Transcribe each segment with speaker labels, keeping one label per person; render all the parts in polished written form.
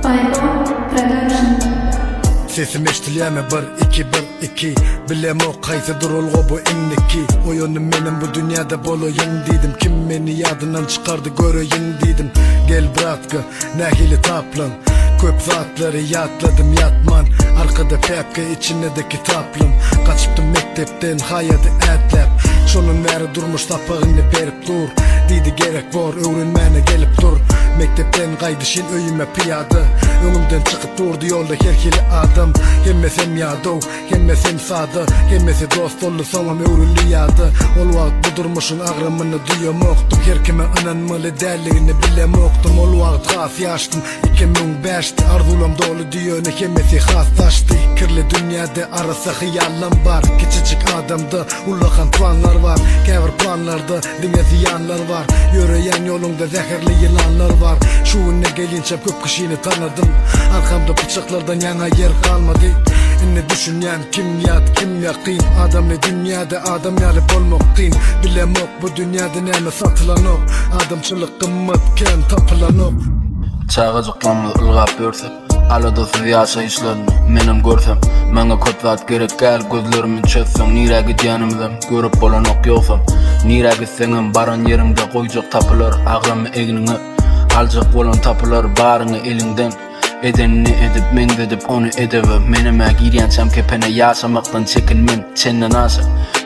Speaker 1: Baýbo Production.
Speaker 2: Sesim eşdilýärmi bir iki bir iki Bilemok haýsy duralga bu indiki Oýandym menem bu dünýäde bolaýyn diýdim Kim meni ýadyndan çykardy göreýin diýdim Gel bratka nähili taplan Köp zatlary ýatladym ýatman Arkada päpke içinde-de kitaplym Gaçypdym mekdepden haýady ätläp Şondan bäri durmuş sapagyny berip dur Diýdi gerek bor öwrenmäne gelip dur Mekdepden gaýdyşyn öýüme pyýada Öňümden çykyp durdy ýolda her hili adam Hemmesem ýadaw, hemmesem sada Hemmesi dost boldy soňam öwrüldi ýada Ol wagt bu durmuşyň agramyny duýamokdym Her kime ynanmaly däldigini bilemokdym Ol wagt has ýaşdym, 2005-di Arzuwlam dolydy ýöne hemmesi has daşdy Kirli dünýäde arassa hyýallam bar Kiçijik adamda Ullakan planlar bar, käbir planlarda diňe zyýanlar bar Ýöreýän ýoluňda zäherli ýylanlar bar Şu güne gelinçäm köp kişini tanadym Arkamda pyçaklardan ýaňa ýer galmady Indi düşünýän kim ýat, kim ýakyn Adamly dünýäde adam ýaly bolmak kyn Bilemok bu dünýäde näme satylanok Adamçylyk gymmat kän tapylanok.
Speaker 3: Çagajyklarymyz ylgap ýörse. Aladasyz ýaşaýyşlaryny menem görsem Maňa köp zat gerek däl gözlerimi çözseň Nirä gidýänimizem görüp bolanok ýogsam Nirä gitseňem baran ýeriňde goýjak tapylar Agramy egniňe aljak bolan tapylar Baryňy eliňden edenini edip meňzedip ony edebe Menem-ä girýänçäm kepene ýaşamakdan çekinmen çenden aşa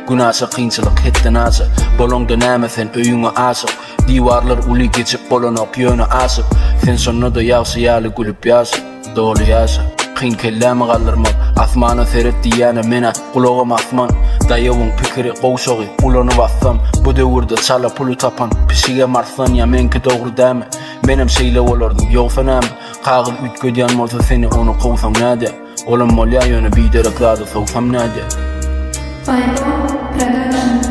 Speaker 3: Gün aşa kynçylyk hetden aşa Bolaňda näme sen öýüňe aşyk Diwarlar uly geçip bolanok ýöne aşyp Sen şonda-da ýagşy ýaly gülüp ýaşa Doly ýaşa Kyn kellämi galdyrmak Asmana seret diýýäne menä gulagam asman Daýawyň pikiri gowşagy ulanyp assam Bu döwürde çala puly tapan pişigem arslan ýa meňki dogry dämi Menem şeýle bolardym ýogsa näme Kagyz üýtgedýän bolsa seni ony kowsaň nädýä Olam bolýa ýöne biderek zada sowsam nädýä.
Speaker 1: Baýbo Production.